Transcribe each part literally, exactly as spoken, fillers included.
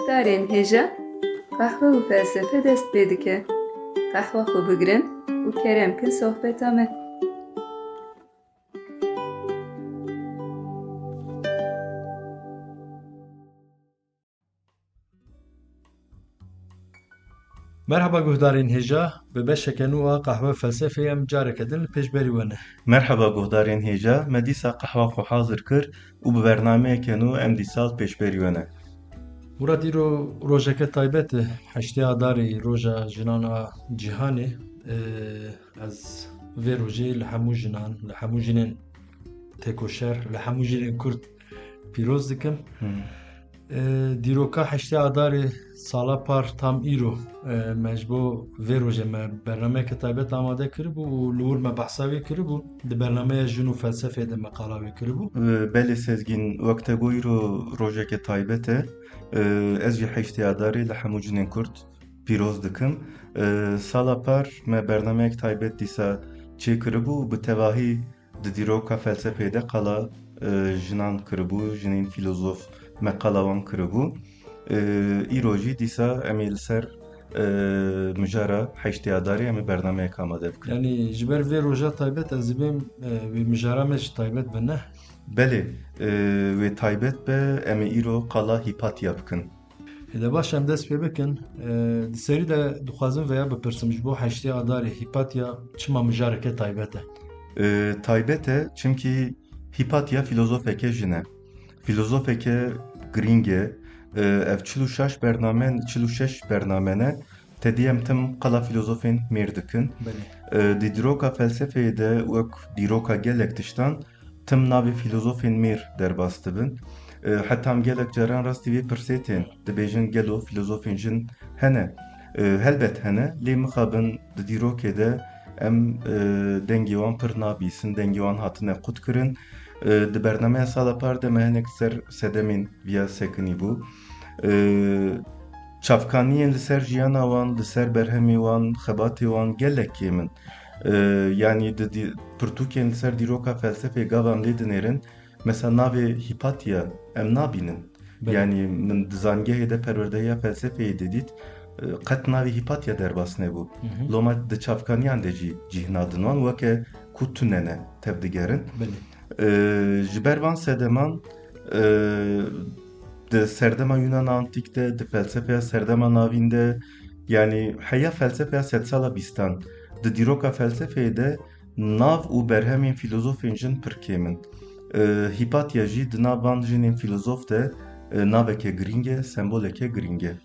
Guhdarên hêja, qehwe û felsefe dest pê dike. Qehwa xwe bigirin û kerem kin sohbeta me. Merhaba guhdarên hêja, bi beşeke nû a Qehwe Felsefeyê em careke din li pêşberî we ne. Merhaba guhdarên hêja, me dîsa qehwa xwe hazir kir û bi bernameyeke nû em dîsa li pêşberî we ne. Murat, îro rojeke taybet e, heştê Adarê, roja jinan a cîhanê. Ee, ez vê rojê li hemû jinan, li hemû jinên têkoşer, li hemû jinên Kurd pîroz dikim. Hmm. E, dîroka heştê Adarê sala par tam îro, e, me ji bo vê rojê me bernameyeke taybet amade kiribû û li wir me behsa wê kiribû. Di bernameya Jin û Felsefeyê de me qala wê kiribû. E, belê Sezgîn, wek te got îro rojeke taybet e. E, ez jî heştê Adarê li hemû jinên Kurd pîroz dikim. E, sala par me bernameyek taybet dîsa çêkiribû û bi tevahî di dîroka felsefeyê de qala, e, jinan kiribû, jinên fîlozof me qala wan kiribû. E, îro jî dîsa em ê li ser, e, mijara heştê Adarê em ê bernameyek amade bikin. Yanî ji ber vê roja taybet ez dibêm, e, wê mijara me jî taybet be, ne? Belê, e, wê taybet be, em ê îro qala Hîpatya bikin. Ê de baş, em dest pê bikin. E, di serî de dixwazim veya bipirsim, ji bo heştê Adarê Hîpatya çima mijareke taybet e? E, taybet e, çimkî Hîpatya fîlozofeke jin e. Fîlozofeke girîng e. E, ev çil û şeş bernamen, çil û şeş bername ne. Tedî em tim qala fîlozofên mêr dikin. Belê. E, di dîroka felsefeyê de wek dîroka gelek tiştan, tim navê fîlozofên mêr derbas dibin. E, heta em gelek caran rastî vê pirsê tên, dibêjin gelo fîlozofên jin hene? E, helbet hene, lê mixabin di dîrokê de em, e, dengê wan pir nabîsin, dengê wan hatine qutkirin. E, di bernameya sala par de me hinek ser sedemên viya sekinî bû. E, çavkaniyên li ser jiyana wan, li ser berhemê wan, xebatê wan gelek kêm in. E, yanî di, di pirtûkên li ser dîroka felsefê gava em lê dinêrin, mesela navê Hîpatya em nabînin. Belê. Yanî min di zangehê de perwerdehiya felsefeyê de dît, e, qet navê Hîpatya derbas nebû. Hı hı. Loma di çavkaniyan de jî cih nadin wan, weke ku tune ne tevdigerin. Belê. E, ji ber van sedeman, e, di serdema Yunana Antîk de, di felsefeya serdema navîn de, yanî heya felsefeya sedsala bîstan, di dîroka felsefeyê de nav û berhemên fîlozofên jin pir kêm in. E, Hîpatya jî di nav van jinên fîlozof de, e, naveke girîng e, semboleke girîng e.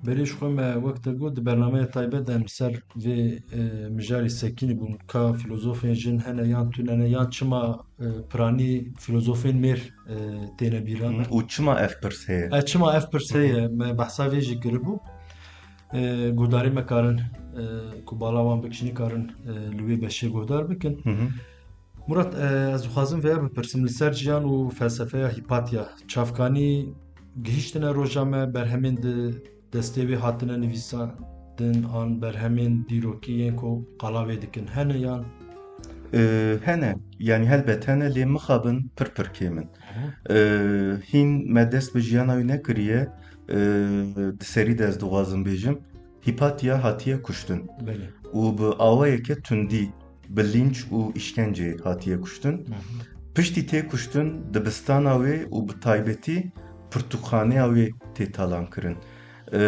Berê ji xwe me wek te got, di bernameya taybet de em li ser vê, e, mijarê sekinî bûn, ka fîlozofên jin hene yan tune ne, yan çima, e, piranî fîlozofên mêr, e, têne bîra me. Û çima ev pirs heye? E, çima ev pirs heye? Me behsa vê jî kiribû. E, guhdarê me karin, e, ku bala wan bikişînin, karin, e, li wê beşê guhdar bikin. Hı hı. Murat, e, ez dixwazim vêya bipirsim, li ser jiyan û felsefeya Hîpatya, çavkanî gihîştine roja me, berhemên di destê wê hatine nivîsandin an berhemên dîrokî yên ku qala wê dikin hene yan? E, hene, yanî helbet hene, lê mixabin pir pir kêm in. Hı. E, hîn me dest bi jiyana wî nekiriye, e, di serî de ez dixwazim bêjim, Hîpatya hatiye kuştin. Belê. Û bi awayeke tundî, bi lînç û îşkenceyê hatiye kuştin. Hı hı. Piştî tê kuştin, dibistana wê û bi taybetî pirtûkxaneya wê tê talankirin. E,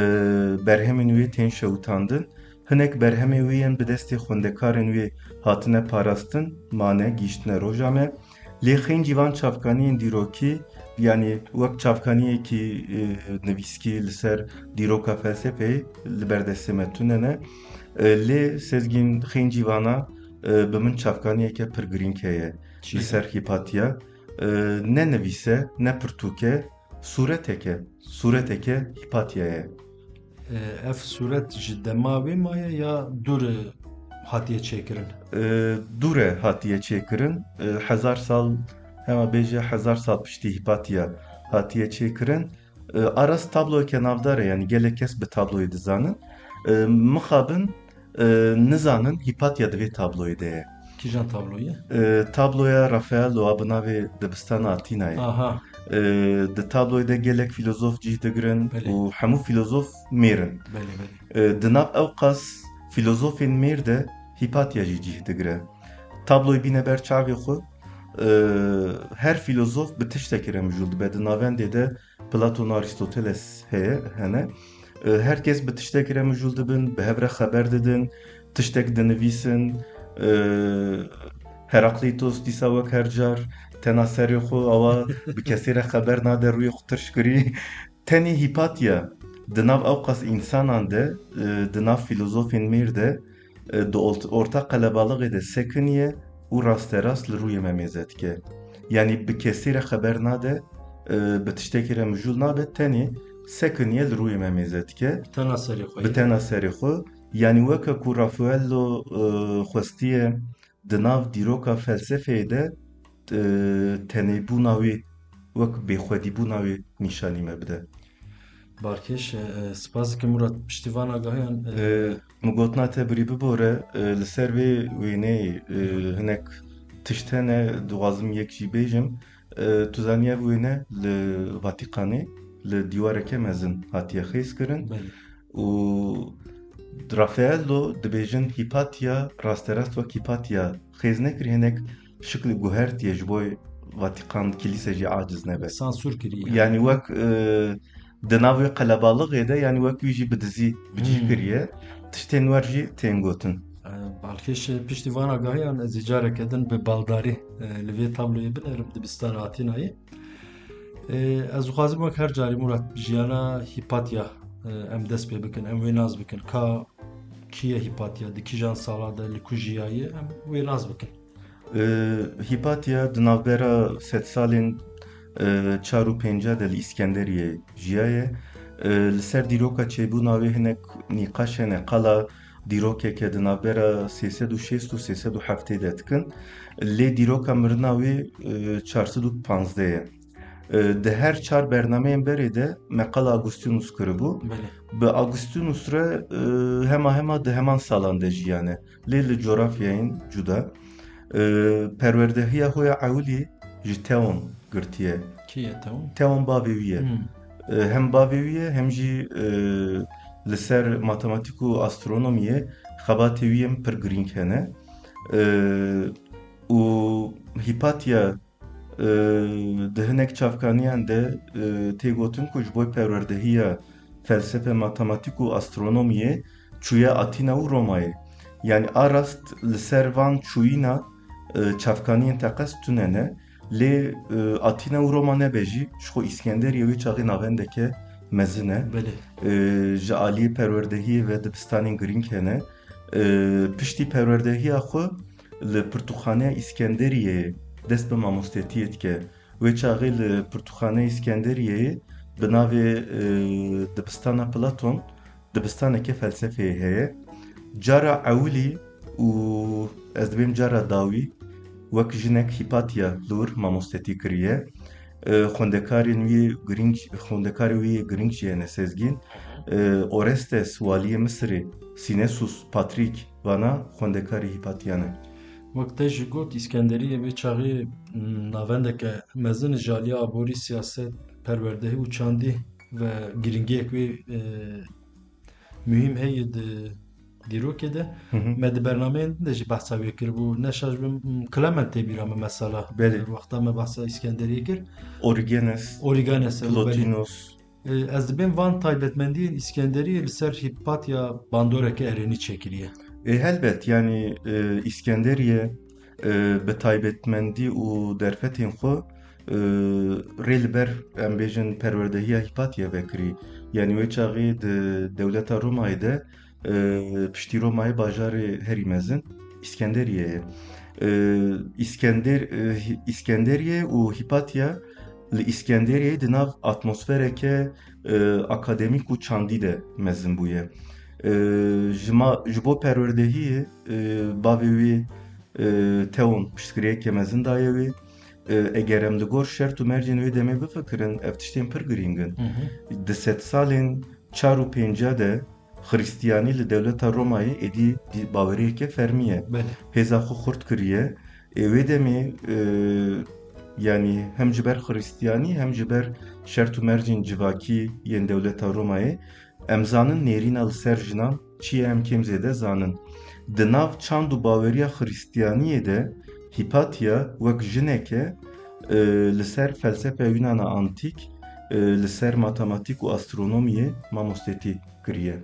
berhemên wê tên şewitandin. Hinek berhemê wê yên bi destê xwendekarên wê hatine parastin, mane, gihîştine roja me. Lê xêncî van çavkaniyên dîrokî, yanî wek çavkaniyekî, e, nivîskî li ser dîroka felsefeyê li ber destê me tune ne. E, lê Sezgîn, xêncî vana, e, bi min çavkaniyeke pir girîng heye. Çi? Li ser Hîpatya. E, ne nivîs e, ne pirtûk e, sûreteke, sûreteke Hîpatya ye. E, ev sûret ji dema wê maye ya dûr hatiye çêkirin? E, dûr e hatiye çêkirin. E, hezar sal, hema bêje hezar sal piştî Hîpatya hatiye çêkirin. E, a rast tabloyeke navdar e, yanî gelek kes bi tabloyê dizanin. E, mixabin, e, nizanin Hîpatya di vê tabloyê de ye. Kîjan tablo ye? E, tabloya Rafaello a bi navê Dibistana Atînayê. Aha. E, di tabloyê de gelek filozof cih digirin Belê. û hemû filozof mêr in. Belê, belê. E, di nav ew qas filozofên mêr de Hîpatya jî cih digire. Tabloyê bîne ber çavê xwe, e, her filozof bi tiştekî re mijûl dibe. Di navendê de Platon û Aristoteles heye, hene. E, her kes bi tiştekî re mijûl dibin, bi hev re xeber didin, tiştek dinivîsin. E, Heraklitos dîsa wek her car tena serê xwe awa bi kesî re xeber nade, rûyê xwe tirş kirî. Tenê Hîpatya di nav ew qas însanan de, e, di nav filozofên mêr de, e, di olt-, orta qelebalixê de sekiniye û rasterast li rûyê me mêze dike. Yanî bi kesî re xeber nade, e, bi tiştekî re mijûl nabe, tenê sekiniye li rûyê me mêze dike. Bi tena serê xwe Bi ye. tena serê xwe. Yanî weke ku Raffaello, e, xwestiye di nav dîroka felsefeyê de, e, tenêbûna wê wek bêxwedîbûna wê nîşanî me bide. Balkêş, e, spas dikim Murat piştî van agahiyan, e, E, min gotina te birî bibore, e, li ser vê wêneyê, e, hinek tişt hene, dixwazim yek jî bêjim. E, tu zanî ev wêne li Vatikanê, li dîwareke mezin hatiye xêz kirin. Belê. Û Raffaello dibêjin Hîpatya, rasterast wek Hîpatya xêz nekirî, hinek şiklî guhertî ye ji bo Vatikan, kilîse jî aciz nebe. Sansûr kiriye. Yanî wek, e, di nav wê qelebalixê de, yanî wek wî jî bi dizî bi cih Hmm. kiriye. Tiştên wer jî tên gotin. E, Balkêş, e, piştî van agahiyan ez ê careke din bi baldarî, e, li vê tabloyê binerim, dibistana Atînayê. E, ez dixwazim wek her carî Murat, jiyana Hîpatya, e, em dest pê bikin, em wê nas bikin. Ka kî ye Hîpatya, di kîjan sala de, li ku jiyaye, em wê nas bikin. E, Hîpatya di navbera sedsalên, e, çar û pêncî de li Îskenderiyê jiyaye. E, li ser dîroka çêbûna wê hinek nîqaş hene. Qala dîrokeke di navbera sê sed û şêst û sê sed û heftê de dikin. Lê dîroka mirina wê, e, çar sed û panzdeh ye. E, di her çar bernameyên berê de me qala Augustinus kiribû. Belê. Bi Augustinus re, e, hema hema di heman salan de jiyane. Lê li coğrafyayên cuda. E, perwerdehiya xwe ya ewilî ji Theon girtiye. Kî ye Theon? Theon bavê wî ye. Hmm. E, hem bavê wî ye, hem jî, e, li ser matematîk û astronomiyê xebatê wî yên pir girîng hene. E, û Hîpatya, e, di hinek çavkaniyan de, e, tê gotin ku ji bo perwerdehiya felsefe, matematîk û astronomiyê çûye Atîna û Romayê. Yanî a rast li ser van çûyîna, e, çavkaniyên teqez tune ne. Lê, e, Atîna û Roma nebe jî, ji xwe Îskenderiyê wê çaxê navendeke mezin e. Belê. E, ji aliyê perwerdehiyê ve dibistanên girîng hene. E, piştî perwerdehiya xwe li pirtûkxaneya Îskenderiyeyê dest bi mamostetiyê dike. Wê çaxê li pirtûkxaneya Îskenderiyeyê bi navê, e, Dibistana Platon dibistaneke felsefeyê heye. Cara ewilî û ez dibêm cara dawî wek jinek Hîpatya li wir mamostetî kiriye. E, xwendekarên wî girîng, xwendekarê wî yê girîng jî hene Sezgîn. E, Orestes, waliyê Misirê, Sinesus, Patrick, vana xwendekarê Hîpatya ne. Wek te jî got, Îskenderiyê vê çaxê, m, navendeke mezin ji aliyê aborî, siyaset, perwerdehî û çandî ve girîngiyek wê, e, muhîm heye di dîrokê de. Hı hı. Me di bernameyên din de jî behsa wê kiribû. Ne şaş bim, m, Clement tê bîra me mesela. Belê. Wexta me behsa Îskenderiyê kir. Origenes, Origenes, belê. Plotinus. E, ez dibêm van taybetmendiyên Îskenderiyê li ser Hîpatya bandoreke erênî çêkiriye. E, helbet, yanî, e, Îskenderiye, e, bi taybetmendî û derfetên xwe, e, rê li ber, em bêjin, perwerdehiya Hîpatya vekirî. Yanî wê çaxê di dewleta Romayê de, e, piştî Romayê bajarê herî mezin Îskenderiye ye. E, Îskender-, e, Hî-, Îskenderiye û Hîpatya li Îskenderiyeyê di nav atmosfereke, e, akademîk û çandî de mezin bûye. E, ji ma-, ji bo perwerdehiyê, e, bavê wî, e, Theon piştgirêyeke mezin daye wê. E, eger em li gor şert û mercên wê demê bifikirin, ev tiştên pir girîng in. Hı hı. Di sedsalên çar û pêncî de Xristiyanî li dewleta Romayê êdî dî-, baweriyeke fermî ye. Belê. Hêza xwe xurt kiriye. Ê wê demê, e, Yanî hem ji ber Xristiyanî hem ji ber şert û mercên civakî yên dewleta Romayê, em zanin nêrîna li ser jinan çi ye, em kêm zêde zanin. Di nav çand û baweriya Xristiyaniyê de Hîpatya wek jineke, e, li ser felsefeya Yunana Antîk, e, li ser matematîk û astronomiyê mamostetî kiriye.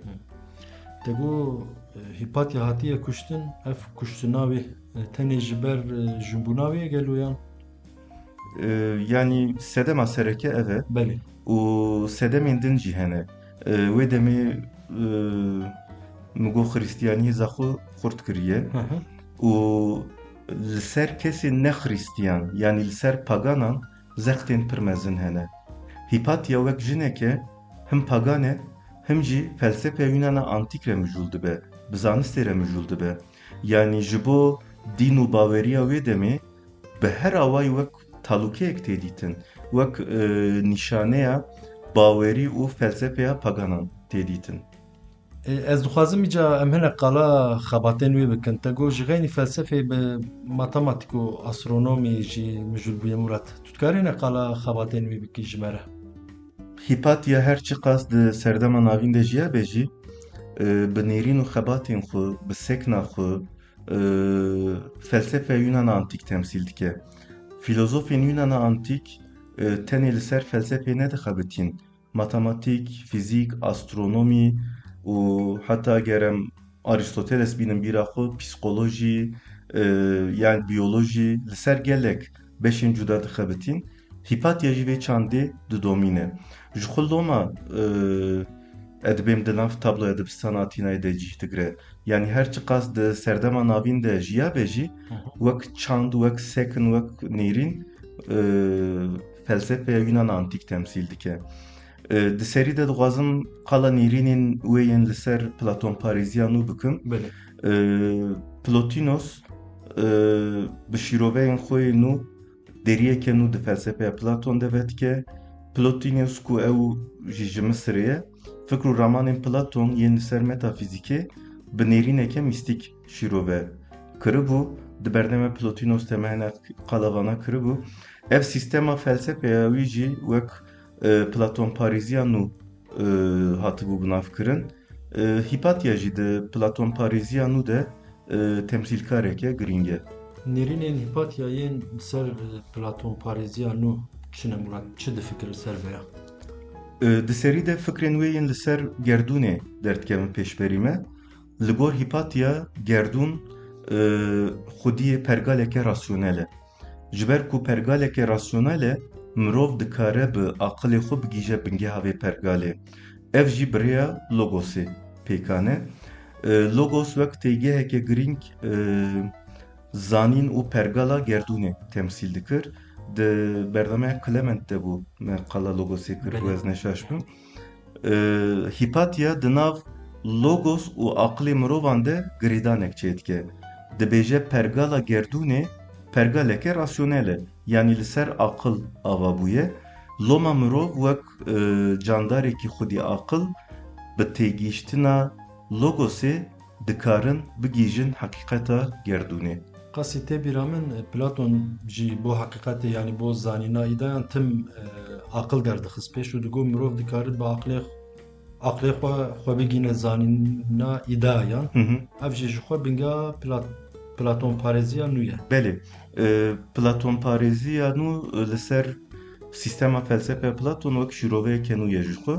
Te got, e, Hîpatya hatiye kuştin, ev kuştina wê, e, tenê ji ber, e, jinbûna wê ye gelo yan? E, yanî sedema sereke ev e. Belê. Û sedemên din jî hene. E, wê demê, e, min got Xristiyanî hêza xwe xurt kiriye. Hı hı. Û li ser kesên ne Xristiyan, yanî li ser paganan zextên pir mezin hene. Hîpatya wek jineke him pagan e, him jî felsefeya Yunana Antîk re mijûl dibe, bi zanistê re mijûl dibe. Yanî ji bo dîn û baweriya wê demê bi her awayî wek talûkeyek tê dîtin, wek, e, nîşaneya bawerî û felsefeya paganan tê dîtin. E, ez dixwazim îca em hinek qala xebatên wê bikin. Te got ji xeynî felsefê bi matematîk û astronomî jî mijûl bûye Murat. Tu dikarî hinek qala xebatên wê bikî ji me re? Hîpatya her çiqas di serdema navîn de jiyabe jî, e, bi nêrîn û xebatên xwe, bi sekna xwe, e, felsefeya Yunana Antîk temsîl dike. Fîlozofên Yunana Antîk, e, tenê li ser felsefeyê nedixebitîn. Matematîk, fîzîk, astronomî û heta ger em Aristoteles bînin bîra xwe, psîkolojî, e, yan biyolojî, li ser gelek beşên cuda dixebitîn. Hîpatya jî vê çandê didomîne. Ji xwe loma, e, edibêm di nav tabloya dibistana Atînayê de cih digire. Yanî her çiqas di serdema navîn de jiyabe jî, Hı hı. wek çand, wek sekin, wek nêrîn, e, felsefeya Yunana Antîk temsîl dike. E, di serî de dixwazim qala nêrînên wê yên li ser Platonparêziya nû bikim. Belê. E, Plotinos, e, bi şîroveyên xwe yê nû deriyeke nû di felsefeya Platon de vedike. Plotinos ku ew jî ji Misirê ye, fikr û ramanên Platon yên li ser metafîzîkê bi nêrîneke mîstîk şîrove kiribû. Di berdema Plotinos de me hinek qala vana kiribû. Ev sîstema felsefeya wî jî wek, e, Platonparêziya nû, e, hatibû binavkirin. E, Hîpatya jî di Platonparêziya nû de, e, temsîlkareke girîng e. Nêrînên Hîpatya yên li ser, e, Platonparêziya nû çi ne Murat? Çi difikir li ser vê ya? E, di serî de fikrên wê yên li ser gerdûnê derdikevin pêşberî me. Li gor Hîpatya gerdûn, e, xwediyê pergaleke rasyonel e. Ji ber ku pergaleke rasyonel e, mirov dikare bi aqilê xwe bigihîje bingeha vê pergalê. Ev jî bi rêya logosê pêkan e. E, logos wek têgeheke girîng, e, zanîn û pergala gerdûnê temsîl dikir. Di bernameya Clement de bû me qala logosê kir, Belê. ku ez ne şaş bim. E, Hîpatya di nav logos û aqilê mirovan de girêdanek çêdike. Dibêje pergala gerdûnê pergaleke rasyonel e, yanî li ser aqil ava bûye. Loma mirov wek, e, candarekî xwedî aqil bi têgihiştina logosê dikarin bigihîjin heqîqeta gerdûnê. Qasî tê bîra min, Platon jî bo heqîqetê, yanî bo zanîna îdayan tim, e, aqil derdixist pêş û digot mirov dikare bi aqilê, aqilê xwe, xwe bigîne zanîna îdayan. Hı hı. Ev jî ji xwe bingeha Plat-, Platonparêziya nû ye. Belê. E, Platonparêziya nû, e, li ser sîstema felsefeya Platon wek şîroveyeke nû ye ji xwe.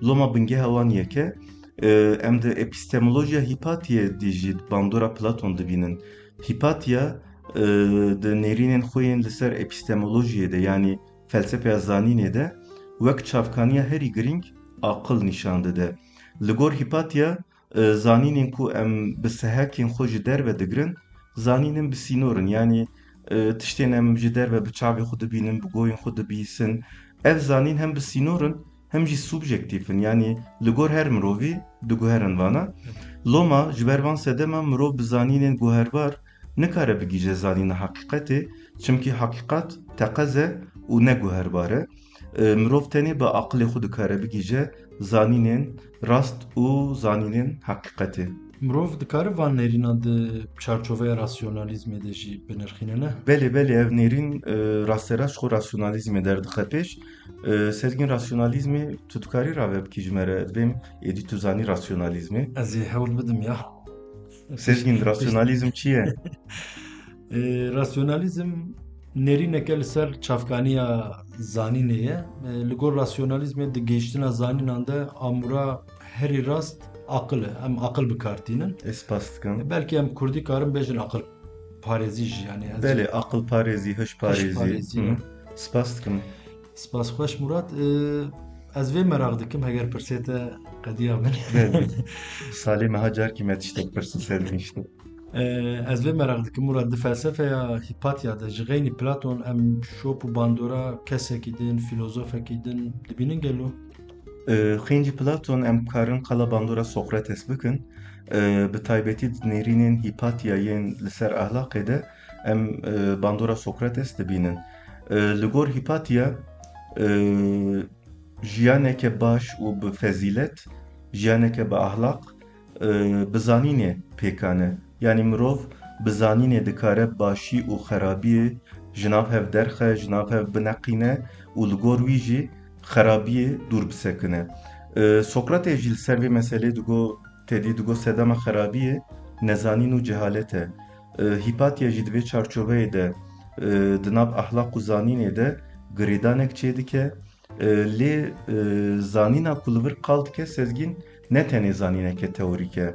Loma bingeha wan yek e. E, em di epistemolojiya Hîpatiyê de jî bandora Platon dibînin. Hîpatiya, e, di nêrînên xwe yên li ser epistemolojiyê de, yanî felsefeya zanînê de, wek çavkaniya herî girîng aqil nîşan dide. Li gor Hîpatiya, e, zanînên ku em bi sehekên xwe ji derve digirin, zanînên bi sînor in. Yanî, e, tiştên em ji derve bi çavê xwe dibînin, bi goyên xwe dibihîsin. Ev zanîn hem bi sînor in, hem jî subjektîf in, yanî li gor her mirovî diguherin vana. Loma ji ber van sedema mirov bi zanînên guherbar nikare bigihîje zanîna heqîqetê, çimkî heqîqet teqez e û ne guherbar e. E, mirov tenê bi aqilê xwe dikare bigihîje zanînên rast û zanînên heqîqetê. Mirov dikare van nêrînan di çarçoveya rasyonalîzmê de jî binirxîne, ne? Belê, belê, ev nêrîn, e, rasterast xwe rasyonalîzmê derdixe pêş. E, Sezgîn, rasyonalîzmê tu dikarî rave bikî ji me re? Divêm êdî tu zanî rasyonalîzmê. Ez ê hewl bidim ya. Sezgîn, rasyonalîzm çi ye? E, rasyonalîzm nêrîneke li ser çavkaniya zanînê ye. E, li gor rasyonalîzmê di gihiştina zanînan de amûra herî rast aqil e. Em aqil bi kar tînin. Ez spas dikim. E, belkî em kurdî karin bêjin aqil parêzî jî, yani ez Belê, aqil parêzî, hiş parêzî. Hişparêzî. Hı. Spas dikim. Spas xweş Murat. E, ez vê meraq dikim, heger pirsê te qediya min. Belê. Salê meha carkî me tiştek pirsin ser nişte. E, ez vê meraq dikim Murat, di felsefeya Hîpatya de ji xeynî Platon em şop û bandora kesekî din, filozofekî din dibînin gelo? E, xeynî Platon em karin qala bandora Sokrates bikin. E, bi taybetî di nêrînên Hîpatya yên li ser ahlaqê de em, e, bandora Sokrates dibînin. E, li gor Hîpatya, e, jiyaneke baş û bi fezîlet, jiyaneke bi ahlaq, e, bi zanînê pêk ane. Yanî mirov bi zanînê dikare başî û xerabiyê ji nav hev derxe, ji nav hev bineqîne û li gor wî jî xerabiyê dûr bisekine. E, Sokrates jî li ser vê meselê digo, tedî digo sedema xerabiyê nezanîn û cehalet e. E, Hîpatya jî di vê çarçoveyê de, e, di nav ahlaq û zanînê de girêdanek çêdike. E, lê, e, zanîna ku li vir qal dike Sezgîn ne tenê zanîneke teorîk e.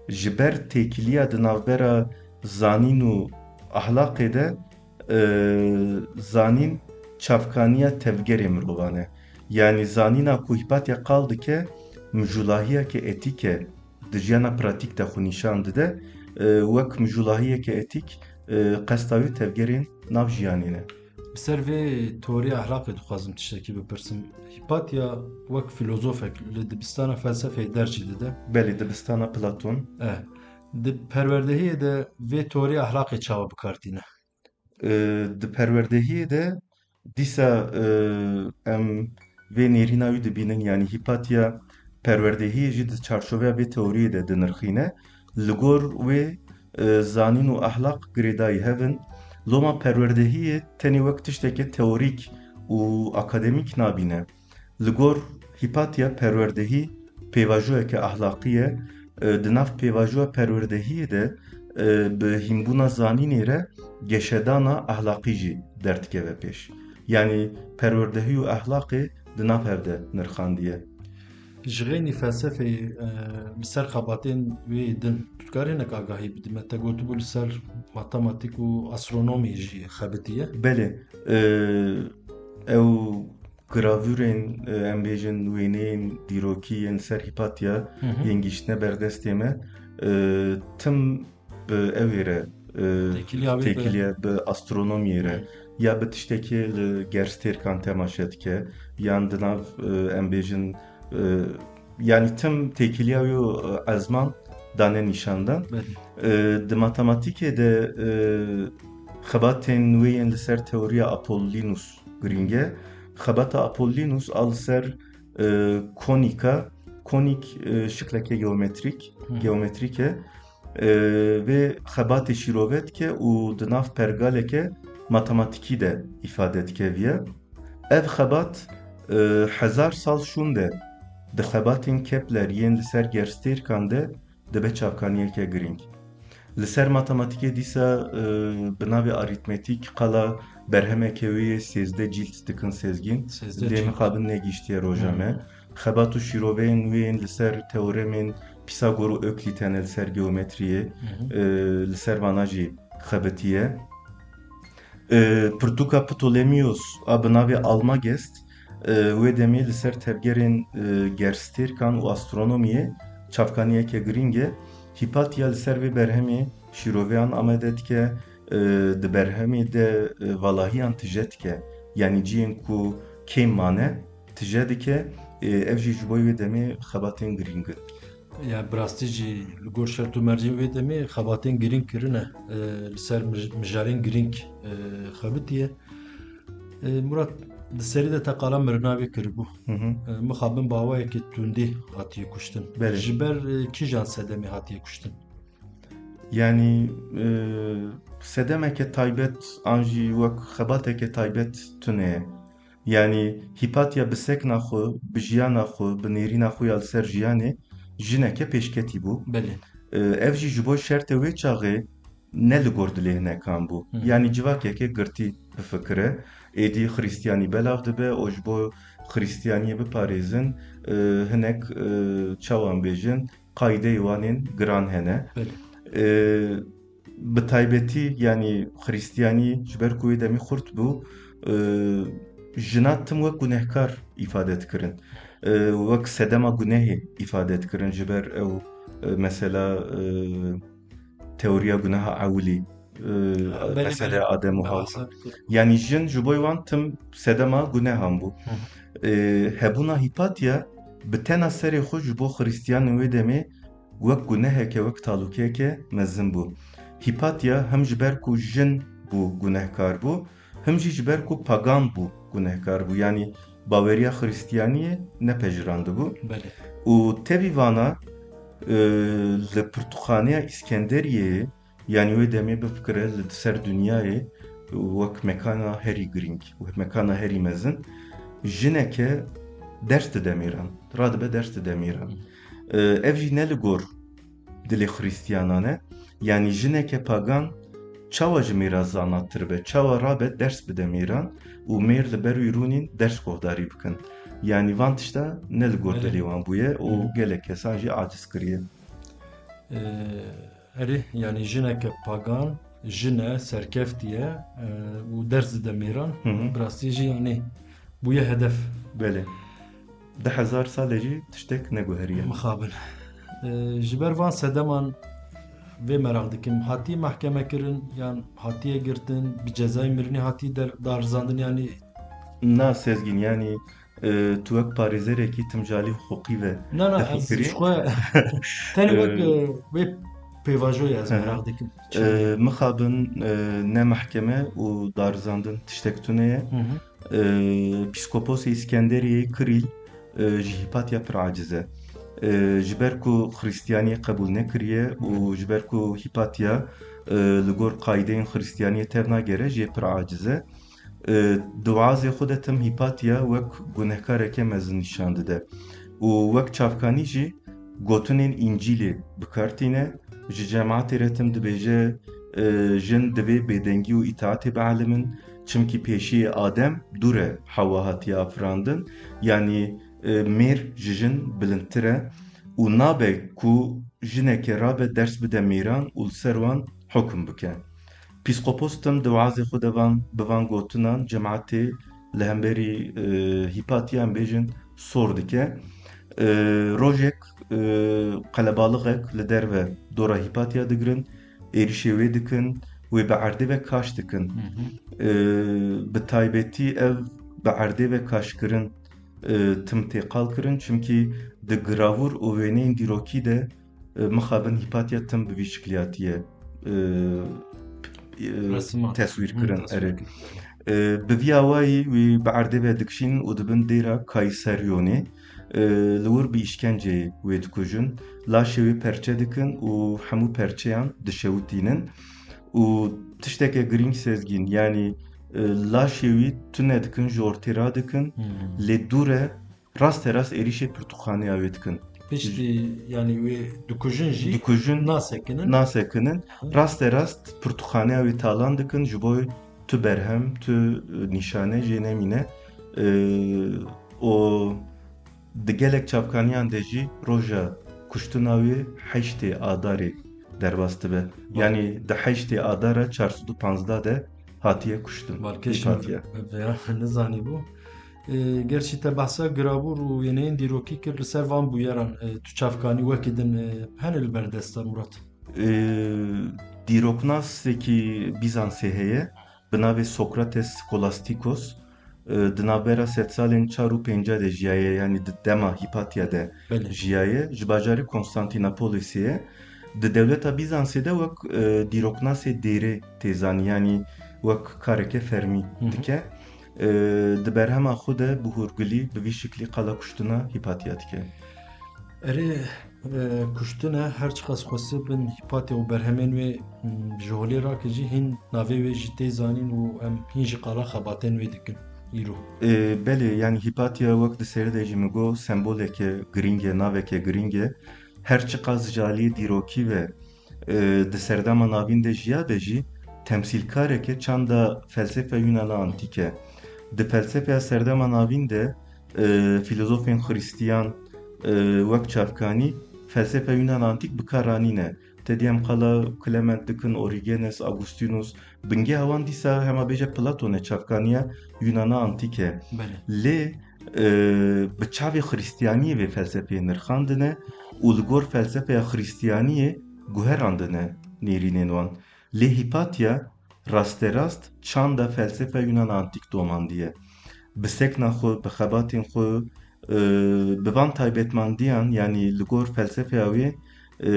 Ji ber têkiliya di navbera zanîn û ahlaqê de, e, zanîn çavkaniya tevgerê mirovan e. Yanî zanîna ku Hîpatya qal dike, mijûlahiyeke etîk e, di jiyana pratîk de xwe nîşan dide, e, wek mijûlahiyeke etîk, e, qesta wê tevgerên nav jiyanê ne. Bi ser vê teoriya ehlaqê dixwazim tiştekî bipirsim. Hîpatya wek filozofek li dibistana felsefeyê derc jî dide. Belê, dibistana Platon. E, di perwerdehiyê de vê teoriya ehlaqê çawa bi kar tîne? E, di perwerdehiyê de dîsa, e, em vê nêrîna wî dibînin, yanî Hîpatya perwerdehiyê jî di çarçoveya vê teoriyê de dinirxîne. Li gor wê, e, zanîn û ahlaq girêdayî hev in. Loma perwerdehiyê tenê wek tişteke teorîk û akademîk nabîne. Li gor Hîpatya perwerdehî pêvajoyeke ahlaqî ye. E, di nav pêvajoya perwerdehiyê de, e, bi hînbûna zanînê re geşedana ahlaqî jî derdikeve pêş. Yanî perwerdehî û ahlaqê di nav hev de nirxandiye. Ji xeynî felsefeyê, e, bi ser xebatên wê din tu dikarî hinek agahî bidî me? Te gotibû li ser matematîk û astronomiyê jî xebitiye. Belê. E, ew gravûrên, e, em bêjin wêneyên dîrokî yên li ser Hîpatya Hı hı. yên gihiştine ber destê me, e, tim bi ewê re, e, Têkiliya wê bi têkiliye bi astronomiyê re Hı. ya bi tiştekê li gerstêrkan temaşe dike, yan di nav, e, em bêjin, e, yanî tim têkiliya wê û, e, ezman dane nîşandan. Belê. E, di matematîkê de, e, xebatên wê yên li ser teoriya Apollînus girîng e. Xebata Apollînus a li ser, e, konîka, konîk, e, şikleke geometrîk, Hı. geometrîk e. E, vê xebatê şîrove dike û di nav pergaleke matematîkî de îfade dike viya. Ev xebat, e, hezar sal şûnde di xebatên Kepler yên li ser gerstêrkan de dibe çavkaniyeke girîng. Li ser matematîkê dîsa, e, bi navê arîtmetîk qala berhemeke wê yê sêzdeh cîld dikin Sezgîn. Sêzdeh Lê cîld. mixabin negihiştiye roja Hı. me. Xebat û şîroveyên wê yên li ser teoremên Pisagor û Euklîd hene li ser geometriyê, Hı hı. e, li ser vana jî xebitiye. E, pirtûka Ptolemios a bi navê Almagest, e, wê demê li ser tevgerên, e, gerstêrkan û astronomiyê çavkaniyeke girîng e. Hîpatya li ser vê berhemê şîroveyan amade dike, e, di berhemê de, e, valahiyan tije dike. Yanî cihên ku kêm mane tije dike, e, ev jî ji bo wê demê xebatên girîng in. Ya bi rastî jî li gor şert û mercên wê demê xebatên girîng kirine, e, li ser mij-, mijarên girîng, e, xebitiye. E, Murat, Di serî de te qala mirina wê kiribû. Hı hı. E, mixabin bi awayekî tundî hatiye kuştin. Belê. Ji ber e, kîjan sedemê hatiye kuştin? Yanî e, sedemeke taybet an jî wek xebateke taybet tune ye. Yanî Hîpatya bi sekna xwe, bi jiyana xwe, bi nêrîna xwe ya li ser jiyanê jineke pêşketî bû. Belê. E, ev jî ji bo şertê wê çaxê ne li gor dilê hinekan bû. Hı. Yanî civakeke girtî bifikire. Êdî Xristiyanî belav dibe û ji bo Xristiyaniyê biparêzin, e, hinek, e, çawan bêjin, qaydeyê wan ên giran hene. Belê. E, bi taybetî, yanî Xristiyanî ji ber ku wê demî xurt bû, e, jina tim wek gunehkar îfade dikirin. E, wek sedema gunehê îfade dikirin ji ber ew, e, mesela, e, teoriya guneha ewilî, e, Belê, meselê belê. Adem û Hawa. Hawa. Yanî jin ji bo wan tim sedema gunehan bû. Hı. E, hebûna Hîpatya bi tena serê xwe ji bo Xristiyanên wê demê wek guneheke, wek talûkeyeke mezin bû. Hîpatya hem ji ber ku jin bû gunehkar bû, hem jî ji ber ku pagan bû gunehkar bû. Yanî baweriya Xristiyaniyê nepejirandibû. Belê. Û tevî vana, e, li pirtûkxaneya Îskenderiyeyê, yanî wê demê bifikire li ser dinyayê wek mekana herî girîng, wek mekana herî mezin, jineke ders dide mêran, radibe ders dide mêran. E, ev jî ne li gor dilê Xristiyanan e. Yanî jineke pagan çawa ji mêra zanatir be, çawa rabe ders bide mêran û mêr li ber wî rûnîn ders guhdarî bikin. Yanî van tişta ne li gor Belê. dilê wan bûye û Hı hı. gelek kesan jî aciz kiriye. E, Erê, yanî jineke pagan, jin e, serkeftî ye, e, û ders dide mêran. Hı hı. Bi rastî jî yanî bûye hedef. Belê. Di hezar salê jî tiştek neguheriye. Mixabin. E, ji ber van sedeman vê meraq dikim. Hatiye mahkeme kirin, yan hatiye girtin, bi cezayê mirinî hatiye der-, darizandin, yanî Na Sezgîn, yanî, e, tu wek parêzerekî tim ji alî hiqûqî ve Na, na, ez difikirî. ji xwe tenê wek, E, e, wê pêvajoyê ez Hı hı. meraq dikim. E, mixabin, e, ne mehkeme û darizandin tiştek tune ye. Hı hı. E, Pîskoposê Îskenderiyê Kirîl, e, ji Hîpatya pir aciz e. E, ji ber ku Xristiyaniyê qebûl nekiriye û ji ber ku Hîpatya, e, li gor qaydeyên Xristiyaniyê tevnagere, jê pir aciz e. E, di wazê xwe de tim Hîpatya wek gunehkareke mezin nîşan dide. Û wek çavkanî jî gotinên Încîlê bi kar tîne. Ji cemaetê re tim dibêje, e, jin divê bêdengî û îtaatê bielimin, çimkî pêşiyê Adem dûr e Hewa hatiye afirandin. Yanî, e, mêr ji jin bilindtir e û nabe ku jineke rabe ders bide mêran û li ser wan hukm bike. Pîskopos tim di wazê xwe de van, bi van gotinan cemaetê li hemberî, e, Hîpatiyan bêjin sor dike. E, rojek, e, qelebalixek li derve dora Hîpatiya digirin, êrişê wê dikin, wê bi erdê ve kaş dikin. Hı hı. E, bi taybetî ev bi erdê ve kaşkirin, e, tim tê qal kirin, çimkî di giravûr û wêneyên dîrokî de, e, mixabin Hîpatiya tim bi vî şikliyatî ye, e, e, Resimate. teswîr Hı, kirin, teswîr erê. kirin. E, bi vî awayî wî bi erdê ve dikişînin û dibin dêra Kayseryonê, e, li wir bi îşkenceyê wê dikujin, laşê wê perçe dikin û hemû perçeyan dişewitînin. Û tişteke girîng Sezgîn, yanî, e, laşê wî tune dikin, ji ortê radikin, Hmm. lê dûre raste rast êrişê pirtûkxaneya wê dikin. Piştî, yanî wê dikujin jî Dikujin, nasekinin. nasekinin. Hı. Raste rast pirtûkxaneya wê talan dikin, ji bo tu berhem, tu, e, nîşane jê nemîne. E, û di gelek çavkaniyan de jî roja kuştina wê heştê Adarê derbas dibe. Yanî di heştê Adara çar sed û panzdeh de hatiye kuştin. Balkêş min Hîpatiya. veya nizanî bû. E, gerçî te behsa giravûr û wêneyên dîrokî kir, li ser van bûyeran, e, tu çavkanî wekî din, e, hene li ber desta Murat? E, dîroknasekî Bîzansê heye, bi navê Sokrates Skolastikos, e, di navbera sedsalên çar û pênca de jiyaye, yanî di dema Hîpatiya de Belê. jiyaye, ji bajarê Konstantînopolisê ye. Di dewleta Bîzansê de wek, e, dîroknasê dêrê tê zanî, yanî wek kareke fermî Hı hı. dike. e, di berhema xwe de bi hûrgulî bi vî şiklî qala kuştina Hîpatiya dike. Erê, e, kuştine her çiqas xwesib bin Hîpatiya û berhemên wê, m, ji holê rake jî hîn navê wê jî tê zanîn û em hîn jî qala xebatên wê dikin îro. E, belê, yanî Hîpatiya wek di serê de jî min got, semboleke girîng e, naveke girîng e. Her çiqas ji aliyê dîrokî ve, e, di serdema navîn de jiyabe jî, temsîlkareke çanda felsefeya Yûnana antîk e. Di felsefeya serdema navîn de, e, fîlozofên xristiyan, e, wek çavkanî felsefeya Yûnana antîk bi kar anîne. Te dî em qala Clement dikin, Origenes, Augustinus, bingeha wan dîsa hema bêje Platon e, çavkaniya Yûnana antîk e. Belê. Lê, e, bi çavê xristiyaniyê vê felsefeyê nirxandine û li gor felsefeya xristiyaniyê guherandine nêrînên wan. Lê Hîpatiya rasterast çanda felsefeya Yûnana antîk domandiye. Bi sekna xwe, bi xebatên xwe, e, bi van taybetmandiyan, yanî li gor felsefeya wê, e,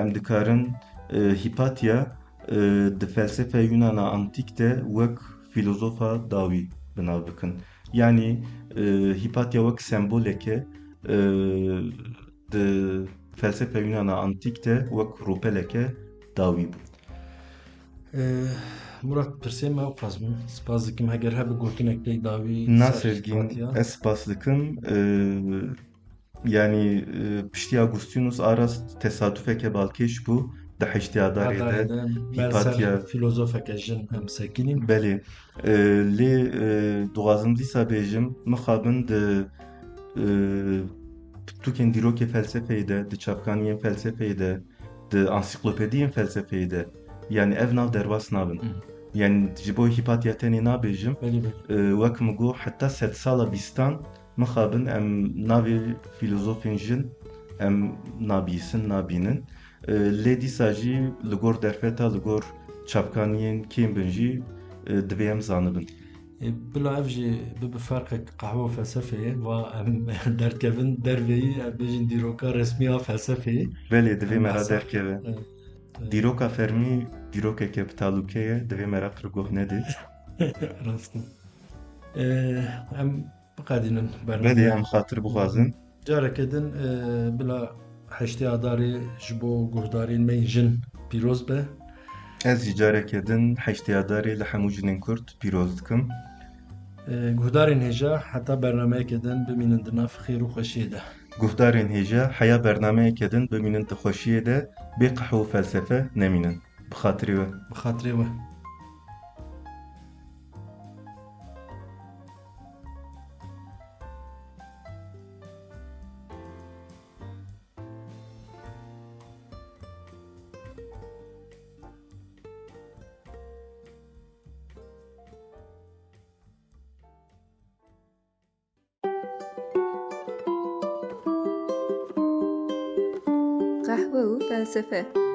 em dikarin, e, Hîpatiya, e, di felsefeya Yûnana antîk de wek fîlozofa dawî bi nav bikin. Yanî, e, Hîpatiya wek semboleke, e, di felsefeya Yûnana antîk de wek rûpeleke dawî bû. Ee, Murat, pirsê me ew qas bû. Spas dikim, heger hebe gotinek tê dawî ser Nasirgîn, Hîpatiya. Ez spas dikim. Ee, yanî, e, piştî Augustinus a rast tesadufeke balkêş bû. Di heştê Adarê Adarê de de, me ser Hîpatiya fîlozofeke jin em sekinîn. Belê. E, lê, e, dixwazim dîsa bêjim, mixabin di, e, pirtûkên dîrokê felsefeyê de, di çavkaniyên felsefeyê de, di ansîklopediyên felsefeyê de, yanî ev nav derbas nabin. Hı. Yanî ji bo Hîpatiya tenê nabêjim, Belê, belê. e, wek min got, heta sedsala bîstan mixabin em navê fîlozofên jin em nabîsin, nabînin. E, lê dîsa jî li gor derfeta, li gor çavkaniyên kêm bin jî, e, divê em zanibin. E, bila ev jî bibe ferqek qehwe û felsefeyê, va em derdkevin derveyî, em bêjin dîroka resmî ya felsefeyê. Belê, divê Em me re behsa derkeve. E, e. Dîroka fermî dîrokeke bi talûke ye, divê me re qirgoh nedê. Rast e. E, em biqedînin Belê, bernameya. Em xatir bixwazin. Careke din, e, bila heştê Adarê ji bo guhdarên me yên jin pîroz be. Ez jî careke din heştê Adarê li hemû jinên Kurd pîroz dikim. E, guhdarên hêja heta bernameyeke din bimînin di nav xêr û xweşiyê de. Guhdarên hêja heya bernameyeke din bimînin di xweşiyê de, bê qehwe û felsefe nemînin. Bi xatirê we. Bi xatirê we. Qehwe û felsefe.